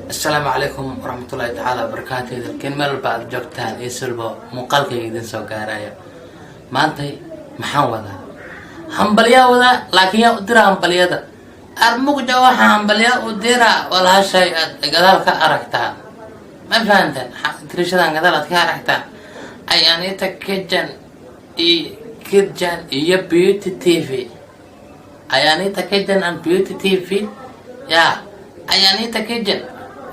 Asalaamu calaykum waraxmatullaahi tacaala wabarakaatu. Dalkeen meel walba aad joogtaan iyo silbo muuqaalkayga idin soo gaarayo, maantay maxaan wadaa? Hambalyaa wadaa, laakiin yaa u dira hambalyada? Armugja waxaa hambalyaa u dira walaashay aad gadaal ka aragtaan, ma fahanteen? Tirishadan gadaal aad ka aragtaan, Ayaanita Kitchen iyo Kitchen iyo Beauty TV, Ayaanita Kitchen and Beauty TV. Ya Ayaanita Kitchen,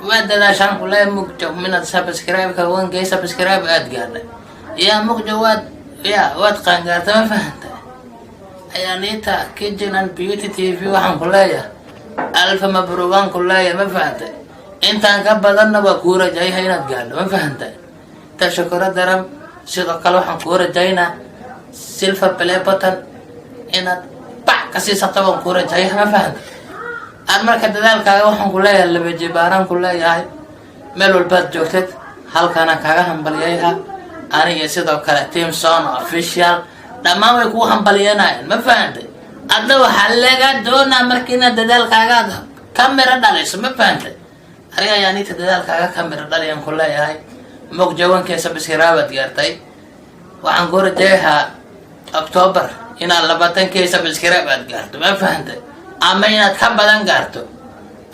waa dadaashaan kule. Mugjo minaad subscribe-ka 1K subscribe aad gaadhay. Yaa Mugjo, waad ya waad qaangaarta, ma fahanta? Ayaanita Kitchen and Beauty TV waxaan ku leeyahay alfa mabruugaan ku leeyahay, ma fahantay? Intaan ka badanna waa kuu rajayha inaad gaadho, ma fahantay? Tashakuro daran. Sidoo kale waxaan kuu rajaynaa silver play button inaad bac ka siisato, waan kuu rajayha, ma fahantay? Aan marka dadaalkaaga waxaan ku leeyahay laba jibaaraan ku leeyahay. Meel walbaad joogtad, halkaanaan kaaga hambalyayha. Aniga sidoo kale Team Sono Official dhammaan way kuu hambalyanayaan, ma fahantay? Adna waxaa laga doonaa marka inaad dadaalkaagaad ka miro dhaliso, ma fahantay? Aniga ayaanita dadaalkaaga ka miro dhaliyaan ku leeyahay. Mugjawankee subscribe-aad gaartay, waxaan ku rajeeyaa October inaad 20K subscribe aad gaarto, ma fahantay? Ama inaad ka badan gaarto.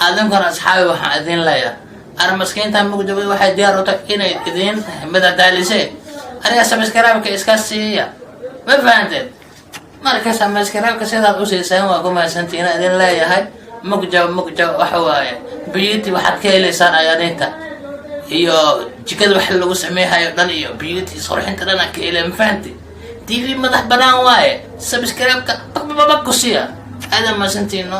Adinkuna asxaabi, waxaan idin leeyahay, armaskiinta Mugjawa waxay diyaar u tahay inay idin madadaalisee. Aniga subscribe-ka iska siiya, ma fahanteen? Marka subscribe-ka sidaad u siiseen waa ku mahadsantihiin idin leeyahay. Mugjaw, Mugjaw waxa waaye beauty, waxaad ka helaysaan Ayaaniinta iyo jikada wax lagu sameehayo dhan iyo beauty isqurxinta dhan aad ka helay, ma fahanti? TV madax banaan waaye. Subscribe-ka bakbabak ku siiya. Aada mahadsantihiin no.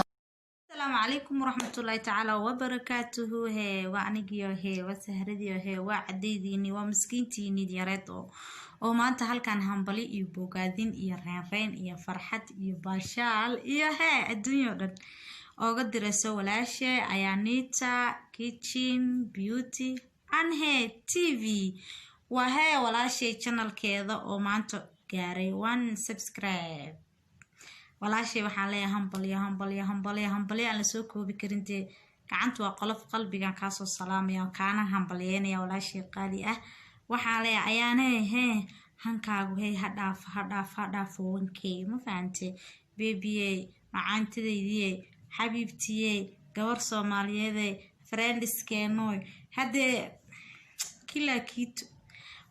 Asalaamu calaykum waraxmatullaahi tacaala wabarakaatuhu. Hee, waa anigiyo, hee, waa Sahradiyo, hee, waa cadaydiini, waa miskiintiini yareed oo maanta halkan hambali iyo bogaadin iyo reenreen iyo farxad iyo baashaal iyo hee adduunya o dhan ooga dirayso walaashe Ayaanita Kitchen Beauty and he TV. Waa hee walaashay channelkeeda oo maanta gaaray one subscribe. Walaashay waxaan leeyahay hambalyo, hambalyo, hambalyo, hambalyo aan lasoo koobi karin. Dee gacanta waa qolof qalbigan kaasoo salaamaya, kaana hambalyeynaya. Walaashay qaali ah, waxaan leeyahay ayaane hee hankaagu hey ha dhaafo, ha dhaafo, ha dhaafo 1K, ma fahante? Baby-ye, macaantidaydiye, xabiibtiye, gabar soomaaliyeede, friendskeenoy, haddee kilaa kiito,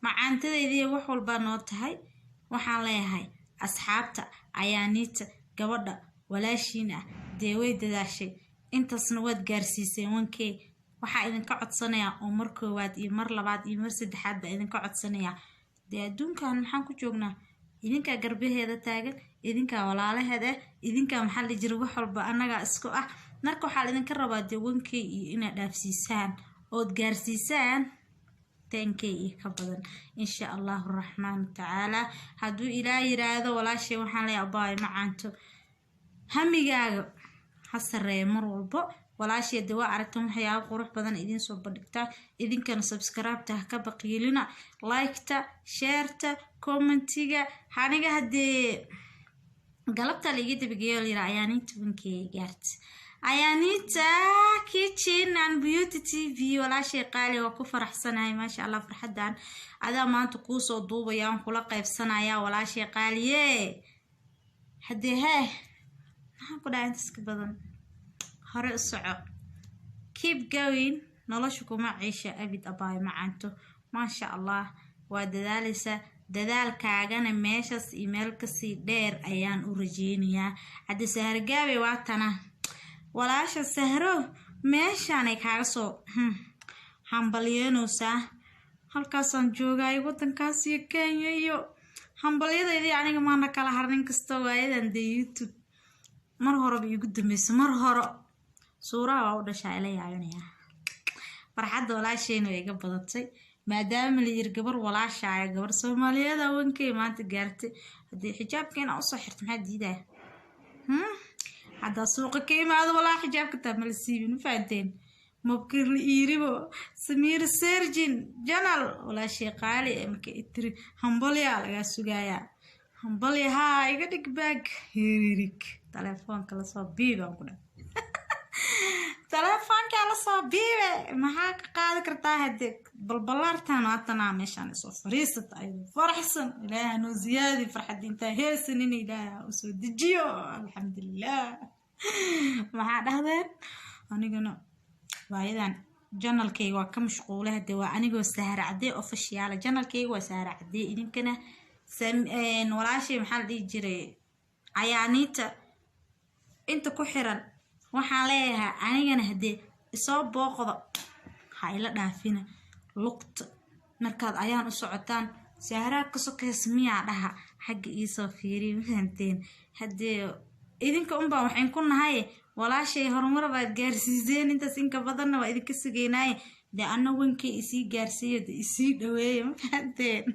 macaantidaydiye, wax walbaa noo tahay. Waxaan leeyahay asxaabta Ayaaniita, gabadha walaashiin ah, dee way dadaashay, intaasna waad gaarsiiseen 1K. Waxaa idinka codsanayaa oo mar koowaad iyo mar labaad iyo mar saddexaad baa idinka codsanayaa. Dee adduunkan maxaan ku joognaa? Idinkaa garbaheeda taagan, idinkaa walaalaheed ah, idinkaa maxaa la jira, wax walba annagaa isku ah. Marka waxaa la idinka rabaa dee 1K iyo inaad dhaafsiisaan ood gaarsiisaan 10K iyo ka badan, insha Allahu raxmaan tacaala, hadduu Ilaa yiraahdo. Walaashay waxaan leeyahay, abaay macaanto, hamigaaga ha sareeya mar walbo. Walaashay de waa aragtan, waxyaaba qurux badan idiin soo bandhigtaa. Idinkana subscribe-ta ha ka baqiilina, like-ta, share-ta, commentiga. Aniga haddee galabta la iga dabageeyo layira Ayaaniinta 1K gaarta, Ayaaniita Kitchen and Beauty TV. Walaashay qaali, waa ku faraxsanahay, maasha Allah. Farxadan adaa maanta kuusoo duubaya, aan kula qaybsanaya. Walaashay qaaliye, haddee hee maxaan ku dhahay? Intaas ka badan hore u soco, keep going. Nolosha kuma ciisha abid, abaay macanto. Maasha Allah, waa dadaalaysaa, dadaalkaagana meeshaas iyo meel kasii dheer ayaan u rajeynayaa. Hadde Sahargaabe, waa tana walaasha Sahro, meeshaanay kaaga soo hambalyeynaysaa. Halkaasaan joogaay, wadankaas iyo Kenya iyo hambalyadaydii aniga maana kala harnin kasta waayadan. Dee YouTube mar horeba iigu dambeysa, mar hore suuraha waa u dhashaa ila yaabinaya. Farxadda walaashayna way iga badatay, maadaama la yiri gabar walaashaaya, gabar Soomaaliyeed, 1K maanta gaartay. Haddii xijaabka inaa usoo xirto, maxaa diidaya? Haddaa suuqa ka imaado, walaa xijaabka taa mala siibin, ma fahanteen? Mabkir la iiribo Samiir Sergin janal. Walaashay qaali ee marka itiri hambalyaa lagaa sugayaa, hambalya haa iga dhig baag hiririg, telefoonka lasoo biibaan ku dhah, telefoonkaa lasoo. Biibe, maxaa ka qaadi kartaa? Hadee balbalaartan haatanaa meeshaan isoo fariisata ayadoo faraxsan. Ilaaha noo ziyaadi farxadda, intaa heesanin Ilaaha usoo dejiyo. Alxamdulilah. Maxaa dhahdeen? Anigana waayadan channelkayga waa ka mashquulay. Hadee waa anigoo Sahra Cadee Official, channelkayga waa Sahra Cadee. Idinkana walaashay, maxaa la dhihi jiray, Ayaaniita, inta ku xiran waxaan leeyahay anigana hadee isoo booqdo, ha ila dhaafina lugta markaad ayaan u socotaan. Sahraa ka sokeys miyaa dhaha, xagga iisoo fiiriy. Mafahanteen? Haddee idinka unbaa waxayn ku nahay, walaashay horumar baad gaarsiiseen, intaas inka badanna waa idinka sugeynaaye. Dee ana wankay isii gaarsiiyo, de isii dhaweeye. Ma fahanteen?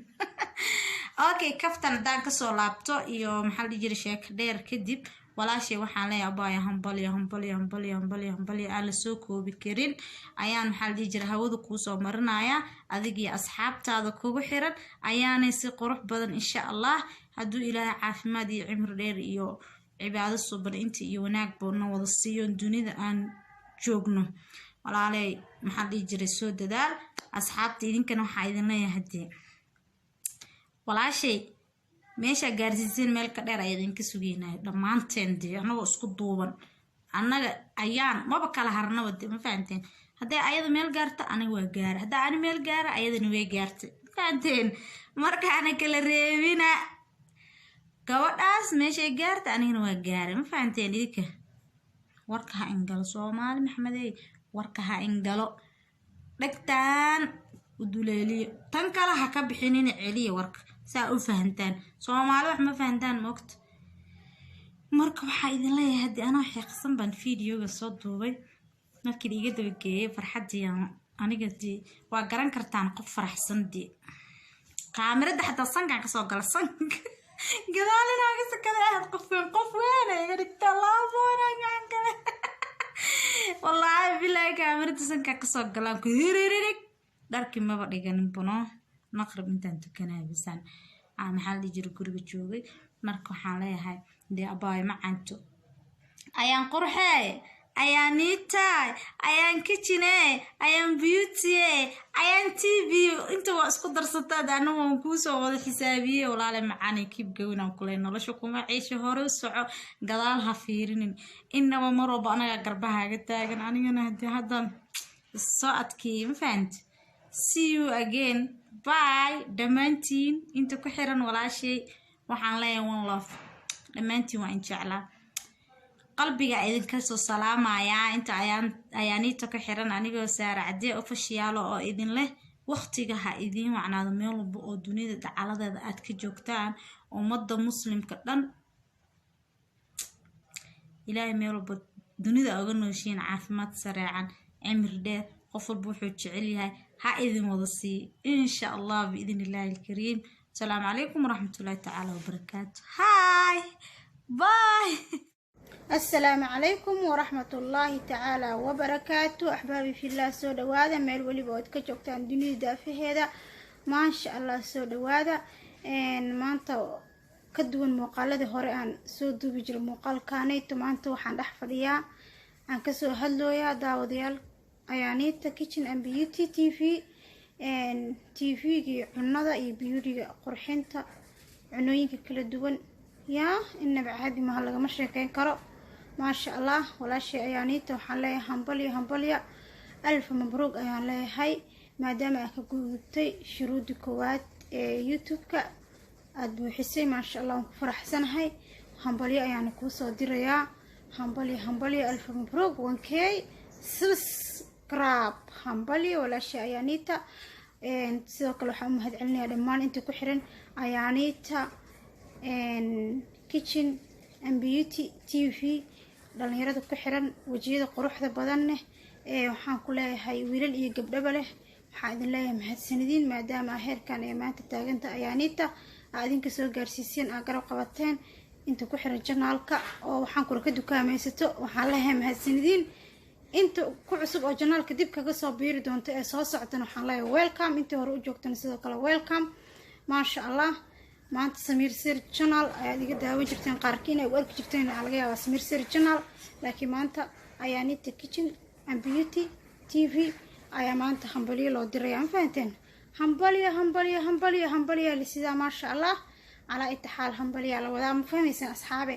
Okay, kaftan haddaan kasoo laabto iyo maxaa la dhihi jiray, sheeko dheer kadib, walaashay waxaan leeyahay abaya, hambalyo, hambalyo, hambalyo, hambalyo, hambalyo aan lasoo koobi karin ayaan, maxaa la dhihi jiray, hawada kuusoo marinaya adigiyo asxaabtaada kugu xiran ayaanay si qurux badan. Insha Allah, hadduu Ilaahay caafimaad iyo cimri dheer iyo cibaado suban inta iyo wanaag boona wada siiyo dunida aan joogno, walaaley, maxaa la dhihi jiray, soo dadaal. Asxaabta idinkana waxaa idin leeyahay, hadee walaashay meeshaa gaarsiiseen meel ka dheer ayaa idinka sugeynaya dhammaanteen. Dee annagoo isku duuban, annaga ayaan maba kala harnaba de. Ma fahanteen? Hadday ayada meel gaarta, aniga waa gaara. Haddaa ani meel gaara, ayadana way gaartay. Ma fahanteen? Markaana kala reebina gabadhaas meeshay gaarta, anigana waa gaaray. Ma fahanteen? Idinka warka ha ingalo, Soomaali Maxamedey, warka ha ingalo, dhegtaan u duleeliyo, tan kale ha ka bixinina, celiya warka saa u fahantaan. Soomaali wax ma fahantaan, moogta. Marka waxaa idin leeyahay, haddii anoo xiiqsan baan videoga soo duubay markii la iga dabageeyay farxaddii aniga dee waa garan kartaan qof faraxsan. Dee kaamirada xataa sankaan kasoo gala, sanka gadaalina ka sakada aad qof weyn, qof weyn iga dhigta laaboona gacan kale. Wallaahi bilaahi, kaamirada sankaan kasoo galaan ku hiriririg. Dharkii maba dhiganin buno, maqrib intaan tukanaya bisaan, maxaa la dhihi jiray, guriga joogay. Marka waxaan leeyahay dee abaayo macanto, ayaan qurxee, ayaan niitaay, ayaan kitchene, ayaan beautye, ayaan TV, inta waa isku darsataad. Anagu waan kuusoo wada xisaabiyey. Walaale macaanay, keep going aan kuley. Nolosha kuma ciisho, hore u soco, gadaal ha fiirinin inaba. Mar walba anagaa garbahaaga taagan. Anigana hadii haddan soo adkeeyey, ma fahanti? See you again, bye. Dhammaantiin inta ku xiran walaashay waxaan leeyahay one love. Dhammaantiin waa in jeclaa, qalbiga idinka soo salaamayaa. Inta ayaan ayaaniita ku xiran, anigoo Saara Cadee Official oo idin leh, waqtiga ha idiin wacnaado meel walba oo dunida dacaladeeda aad ka joogtaan. Ummadda muslimka dhan Ilaahay meel walba dunida oga nooshiin caafimaad sareecan, cimri dheer, qof walba wuxuu jecel yahay ha idin wada siiyo, insha Allah, biidn Illaahi alkariim. Asalaamu calaykum waraxmatullaahi tacaala wabarakaatu. Hi, bye. Asalaamu calaykum waraxmatullaahi tacaala wabarakaatu. Axbaabi fillah, soo dhawaada meel weliba ood ka joogtaan dunida daafaheeda. Maasha Allah, soo dhawaada. Maanta ka duwan muuqaaladii hore aan soo duubi jiray muuqaalkaanayto. Maanta waxaan dhex fadhiyaa, aan kasoo hadlooyaa, daawadayaal, Ayaaniita Kitchen and Beauty TV, TV-gii cunada iyo beautyga, qurxinta cunooyinka kala duwan. Yaa inaba caadi maha, lagama sheekeyn karo. Maasha Allah, walaashay Ayaaniita waxaan leeyahay hambalyo, hambalya, alfa mabruug ayaan leeyahay, maadaama aad ka gudubtay shuruudii koowaad ee YouTube-ka aada buuxisay. Maasha Allah, waan ku faraxsanahay. Hambalyo ayaana kuusoo dirayaa. Hambalyo, hambalyo, alfa mabruug, 1K subscribe. Hambalyo, walaashay Ayaaniita. Sidoo kale waxaan u mahad celinayaa dhammaan inta ku xiran Ayaaniita Kitchen and Beauty TV, dhalinyarada ku xiran, wejiyada quruxda badan leh ee waxaan ku leeyahay wiilal iyo gabdhaba leh. Waxaan idin leeyahay mahadsanidin, maadaama heerkan ee maanta taaganta Ayaaniita aa idinka soo gaarsiiseen, aa garab qabateen. Inta ku xiran channelka oo waxaan kula ka dukaamaysato, waxaan leeyahay mahadsanidin. Inta ku cusub oo channelka dib kaga soo biiri doonta ee soo socotana, waxaan leeyahay welcome. Intii hore u joogtana sidoo kale welcome. Maasha Allah, maanta Samiir Sir Channel ayaad iga daawan jirteen, qaarkiin ay u arki jirteen aa laga yaabaa Samiir Sir Channel, laakiin maanta Ayaanita Kitchen and Beauty. TV ayaa maanta hambalyo loo diraya. Ma fahanteen? Hambalyo, hambalyo, hambalyo, hambalyo lisidaa. Maasha Allah, calaa itixaal, hambalyaa la wadaa. Ma fahmaysaan, asxaabe?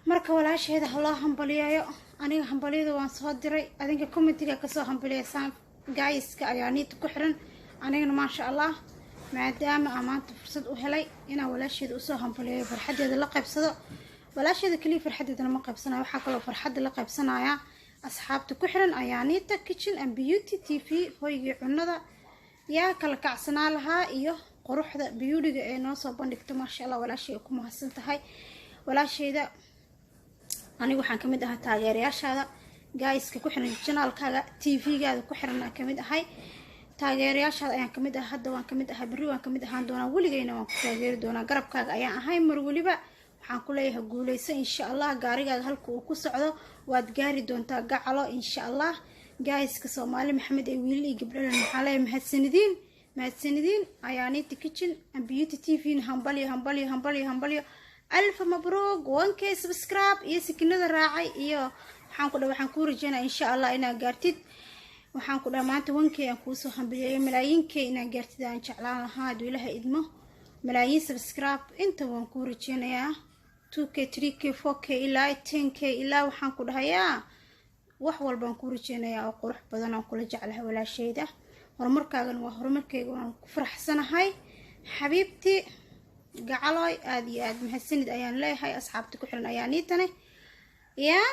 Marka walaasheeda ha loo hambaliyayo. Aniga hambalyada waan soo diray, adinka commentiga kasoo hambaliyaysaan. Guyska ayaa niita ku xiran. Anigana, maasha Allah, maadaama aan maanta fursad u helay inaan walaasheeda usoo hambaliyayo, farxadeeda la qaybsado. Walaasheeda kaliya farxadeedana ma qaybsanayo, waxaa kaloo farxadda la qaybsanayaa asxaabta ku xiran Ayaaniita Kitchen and Beauty TV, hoygii cunada yaa kala kacsanaa lahaa iyo quruxda beautyga ee noo soo bandhigto. Maasha Allah, walaashay ku mahadsan tahay. Walaasheyda, anigu waxaan kamid ahaa taageerayaashaada, guyska ku xiran channelkaaga, TV-gaada ku xiran aan kamid ahay. Taageerayaashaada ayaan kamid ahay hadda, waan kamid ahay berri, waan kamid ahaan doonaa, weligeyna waan ku taageeri doonaa. Garabkaaga ayaan ahay mar weliba. Waxaan ku leeyahay guuleyso, insha Allah. Gaarigaaga halka uu ku socdo waad gaari doontaa, gacalo, insha Allah. Guyska Soomaali Maxamed ee wiilal iyo gabdhalan waxaa leeyahay mahadsanidin, mahadsanidin. Ayaaniita Kitchen and Beauty TV, hambalyo, hambalyo, hambalyo, hambalyo, alfa mabruug. 1K subscribe iyo sikinada raacay iyo waxaan ku dha waxaan kuu rajeynaya, insha Allah, inaad gaartid. Waxaan ku dhaha maanta 1K aan kuusoo hambalyeeyo, malaayiin K inaad gaartid aan jeclaan lahaa, hadduu Ilaha idmo. Malaayiin subscribe inta waan kuu rajeynayaa, 2K, 3K, 4K ilaa 10K ilaa waxaan ku dhahayaa wax walbaan kuu rajeynayaa oo qurux badan aan kula jeclahay. Walaasheyda, horumarkaagana waa horumarkayga, waan ku faraxsanahay. Xabiibti gacaloy, aada iyo aada mahadsanid ayaan leeyahay. Asxaabta ku xiran ayaa niitane yaa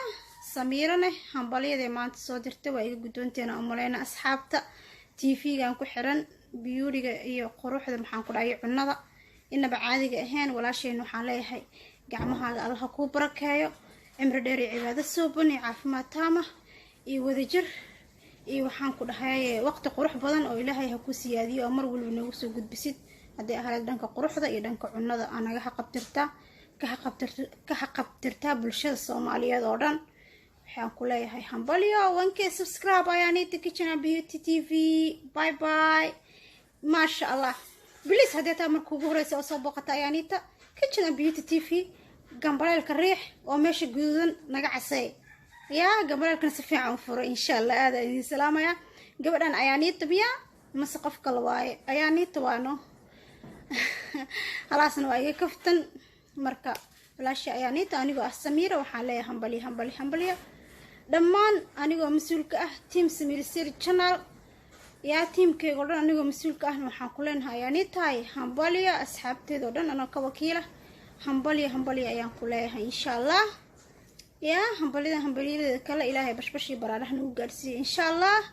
Samiirane, hambalyadee maanta soo dirtay waa iga guddoonteena umaleyna. Asxaabta TV-gan ku xiran beautyga iyo quruxda, maxaan ku dhahay, cunada inaba caadiga ahayn, walaasheen waxaan leeyahay gacmahaaga Allaha kuu barakeeyo, cimri dheer iyo cibaado suuban iyo caafimaad taama iyo wadajir iyo, waxaan ku dhahay, waqti qurux badan oo Ilaahay ha ku siyaadiyo oo mar waliba noogu soo gudbisid, haddii ahayd dhanka quruxda iyo dhanka cunada aa naga haqabtirtaa, ka haqabtirtaa bulshada Soomaaliyeed oo dhan. Waxaan ku leeyahay hambalyo, 1K subscribe, Ayaanita Kitchen and Beauty TV. Bye bye. Maasha Allah. Please, haddii taa marka ugu horeysa oo soo booqata Ayaanita Kitchen and Beauty TV, gambaleelka riix oo meesha guduudan naga casey yaa gambaleelkana si fiican u furo, insha Allah. Aada idin salaamaya. Gabadhan Ayaaniita miya mase qof kale waaye? Ayaaniita waano halaasna waa iga kaftan. Marka walaasha Ayaaniita, anigoo ah Samiira, waxaan leeyahay hambalyo, hambalyo, hambalyo. Dhammaan anigoo mas-uulka ah team Samiira Sir channel yaa teamkeyga o dhan, anigoo mas-uulka ahna, waxaan ku leenahay Ayaaniitahay hambalyo. Asxaabteeda oo dhan anoo ka wakiila, hambalyo, hambalyo ayaan ku leeyahay, insha Allah. Yaa hambalyada hambalyadeeda kale Ilaahay bashbashii baraaraha nagu gaarsiiyey, insha Allah.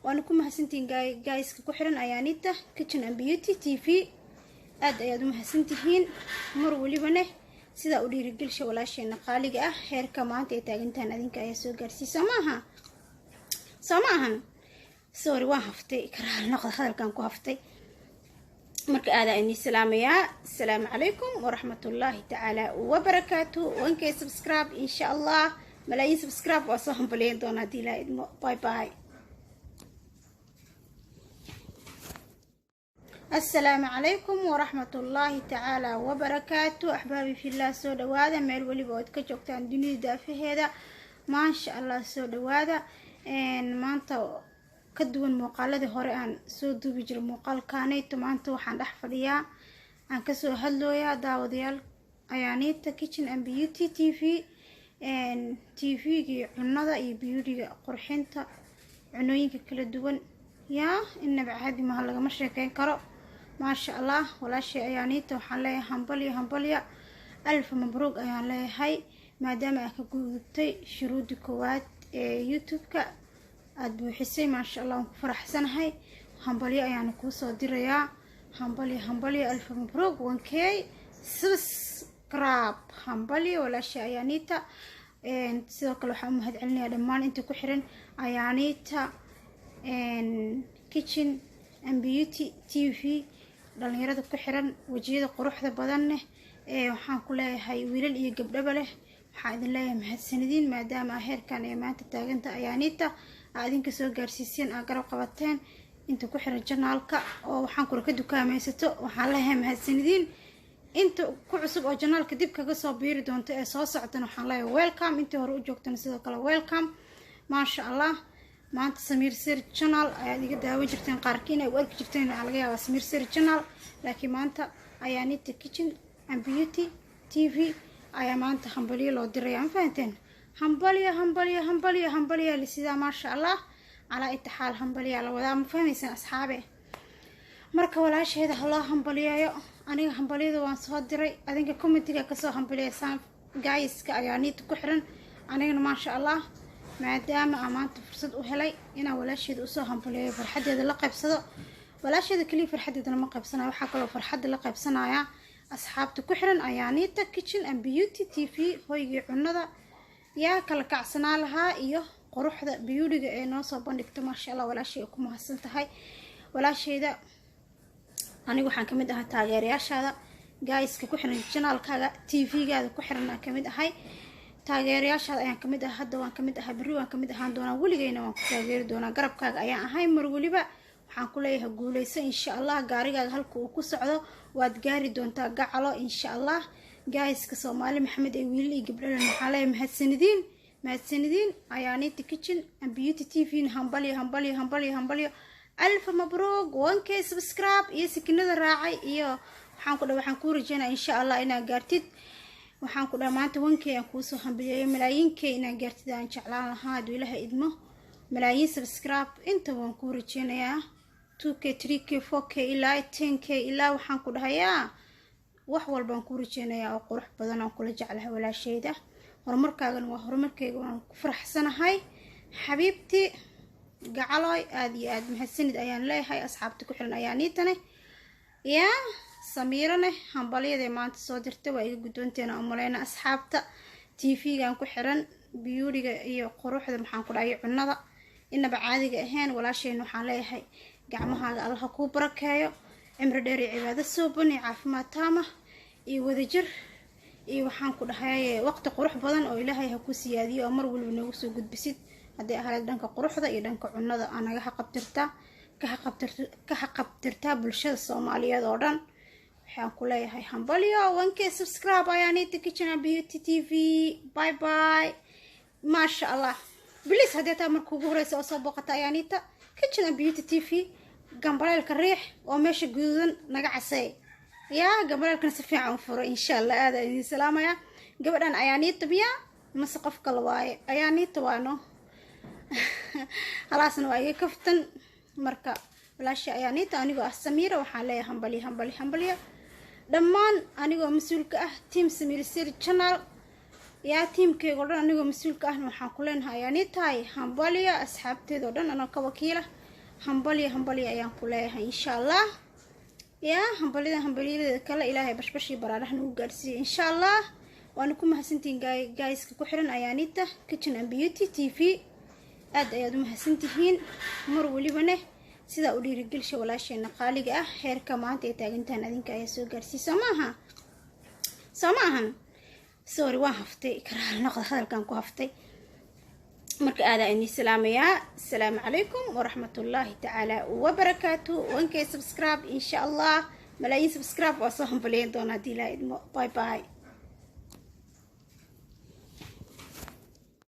Waana ku mahadsantihiin guyska ku xiran Ayaaniita Kitchen and Beauty TV. Aad ayaad u mahadsantihiin mar welibane sidaa u dhiirigelisha walaasheena qaaliga ah. Heerka maanta ay taagantahan adinka ayaa soo gaarsiiy. Soo maaha? Soo ma ahan? Sorry, waan haftay, karaal noqda, hadalkan ku haftay. Marka aadaa idin salaamayaa. Asalaamu calaykum waraxmatullaahi tacaala wabarakaatu. 1K subscribe, insha Allah. Malaayiin subscribe waa soo hambaliyan doona haddii Ilaha idmo. Bye bye. Asalaamu calaykum waraxmatullaahi tacaala wabarakaatu. Axbaabi fillah, soo dhawaada meel weliba ood ka joogtaan dunida daafaheeda. Maasha Allah, soo dhawaada. Maanta ka duwan muuqaaladii hore aan soo duubi jiray muuqaalkaanayto. Maanta waxaan dhex fadhiyaa, aan kasoo hadlooyaa, daawadayaal, Ayaaniita Kitchen and Beauty TV, TV-gii cunada iyo beautyga, qurxinta cunooyinka kala duwan. Yaa inaba caadi maha, lagama sheekeyn karo. Maasha Allah, walaashay Ayaaniita waxaan leeyahay hambalyo, hambalyo, alfa mabruug ayaan leeyahay, maadaama aad ka gudubtay shuruudii koowaad ee YouTube-ka aada buuxisay. Maasha Allah, waan ku faraxsanahay. Hambalyo ayaana kuusoo dirayaa. Hambalyo, hambalyo, alfa mabruug, 1K subscribe. Hambalyo, walaashay Ayaaniita. Sidoo kale waxaan u mahad celinayaa dhammaan inta ku xiran Ayaaniita Kitchen and Beauty TV, dhalinyarada ku xiran wejiyada quruxda badan leh ee, waxaan ku leeyahay, wiilal iyo gabdhaba leh. Waxaan idin leeyahay mahadsanidin, maadaama heerkan ee maanta taaganta Ayaaniita aa idinka soo gaarsiiseen, aa garab qabateen. Inta ku xiran channelka oo waxaan kula ka dukaamaysato, waxaan leeyahay mahadsanidin. Inta ku cusub oo channelka dib kaga soo biiri doonto ee soo socotana, waxaan leeyahay welcome. Intii hore u joogtana sidoo kale welcome. Maasha Allah. Maanta Samiir Sir Channel ayaad iga daawan jirteen, qaarkiin ay u arki jirteen waxaa laga yaabaa Samiir Sir Channel, laakiin maanta Ayaanita Kitchen and Beauty TV ayaa maanta hambalyo loo diraya. Ma fahanteen? Hambalyo, hambalyo, hambalyo, hambalyo lisidaa. Maasha Allah, calaa itixaal, hambalyaa la wadaa. Ma fahmaysaan, asxaabe? Marka walaasheeda ha loo hambaliyeeyo. Aniga hambalyada waan soo diray, adinka commentiga kasoo hambaliyeysaan, guyska Ayaaniita ku xiran. Anigana, maasha Allah, maadaama aan maanta fursad u helay inaan walaasheeda usoo hambaliyeeyo, farxadeeda la qaybsado. Walaasheeda kaliya farxadeedana ma qaybsanayo, waxaa kaloo farxadda la qaybsanayaa asxaabta ku xiran Ayaaniita Kitchen and Beauty TV, hoygii cunada yaa kala kacsanaa lahaa iyo quruxda beautyga ee noo soo bandhigto. Maasha Allah, walaashay ku mahadsan tahay. Walaasheyda, anigu waxaan kamid ahaa taageerayaashaada, guyska ku xiran channelkaaga, TV-gaada ku xiran aan kamid ahay. Taageerayaashaada ayaan kamid ahay hadda, waan kamid ahay berri, waan kamid ahaan doonaa, weligeyna waan ku taageeri doonaa. Garabkaaga ayaan ahay mar weliba. Waxaan ku leeyahay guuleyso, insha Allah. Gaarigaaga halka uu ku socdo waad gaari doontaa, gacalo, insha Allah. Guyska Soomaali Maxamed ee wiilal iyo gabdhalan waxaa leeyahay mahadsanidiin, mahadsanidiin. Ayaanita Kitchen and Beauty TV, hambalyo, hambalyo, hambalyo, hambalyo, alfa mabruug, 1K subscribe iyo sikinada raacay. Iyo waxaan ku dha, waxaan kuu rajeynaya, insha Allah, inaad gaartid. Waxaan ku dhaha maanta 1K aan kuusoo hambalyeeyo, malaayiin k inaad gaartid aan jeclaan lahaa, hadduu Ilaha idmo. Malaayiin subscribe inta waan kuu rajeynayaa, 2K, 3K, 4K ilaa 10K ilaa waxaan ku dhahayaa wax walbaan kuu rajeynayaa oo qurux badan aan kula jeclahay. Walaasheyda, horumarkaagana waa horumarkayga, waan ku faraxsanahay. Xabiibti gacaloy, aada iyo aada mahadsanid ayaan leeyahay. Asxaabta ku xiran Ayaaniitane yaa Samiirane, hambalyaday maanta soo dirtay waa iga guddoonteena umaleyna. Asxaabta TV-gan ku xiran beautyga iyo quruxda, maxaan ku dhahay, cunada inaba caadiga ahayn, walaasheyna waxaan leeyahay gacmahaaga Allaha kuu barakeeyo, cimri dheer iyo cibaado suuban iyo caafimaad taama iyo wadajir iyo, waxaan ku dhahay, waqti qurux badan oo Ilaahay ha ku siyaadiyo oo mar waliba noogu soo gudbisid, hadday ahayd dhanka quruxda iyo dhanka cunada aa naga haqabtirtaa, ka haqabtirtaa bulshada Soomaaliyeed oo dhan. Waxaan ku leeyahay hambalyo, 1K subscribe, Ayaanita Kitchen and Beauty TV. Bye bye, maasha Allah. Please, haddii taa marka ugu horeysa oo soo booqata Ayaanita Kitchen and Beauty TV, gambaleelka riix oo meesha guduudan naga casey yaa gambaleelkana si fiican u furo, insha Allah. Aada idin salaamaya. Gabadhan Ayaaniita miya mase qof kale waaye? Ayaaniita waano, halaasna waa iga kaftan. Marka walaasha Ayaaniita, anigoo ah Samiira, waxaan leeyahay hambalyo, hambalyo, hambalyo dhammaan. Anigoo mas-uulka ah team Samiir Sir Channel yaa teamkeyga o dhan, anigoo mas-uulka ahna, waxaan ku leenahay Ayaaniitahay hambalyo. Asxaabteeda oo dhan anoo ka wakiila, hambalyo, hambalyo ayaan ku leeyahay, insha Allah. Yaa hambalyada, hambalyadeeda kale Ilaahay bashbashii baraaraha nagu gaarsiiyey, insha Allah. Waana ku mahadsantihiin guyska ku xiran Ayaaniita Kitchen and Beauty TV. Aad ayaad u mahadsantihiin mar welibane sidaa u dhiirigelisha walaasheena qaaliga ah. Heerka maanta ay taagantahan adinka ayaa soo gaarsiiy, soo maaha? Soo ma ahan? Sorry, waan haftay, karaal noqda, hadalkan ku haftay. Marka aadaa idin salaamayaa. Asalaamu calaykum waraxmatullaahi tacaala wabarakaatu. 1K subscribe, insha Allah, malaayiin subscribe waa soo hambaliyan doona haddii Ilaa idmo. Bye bye.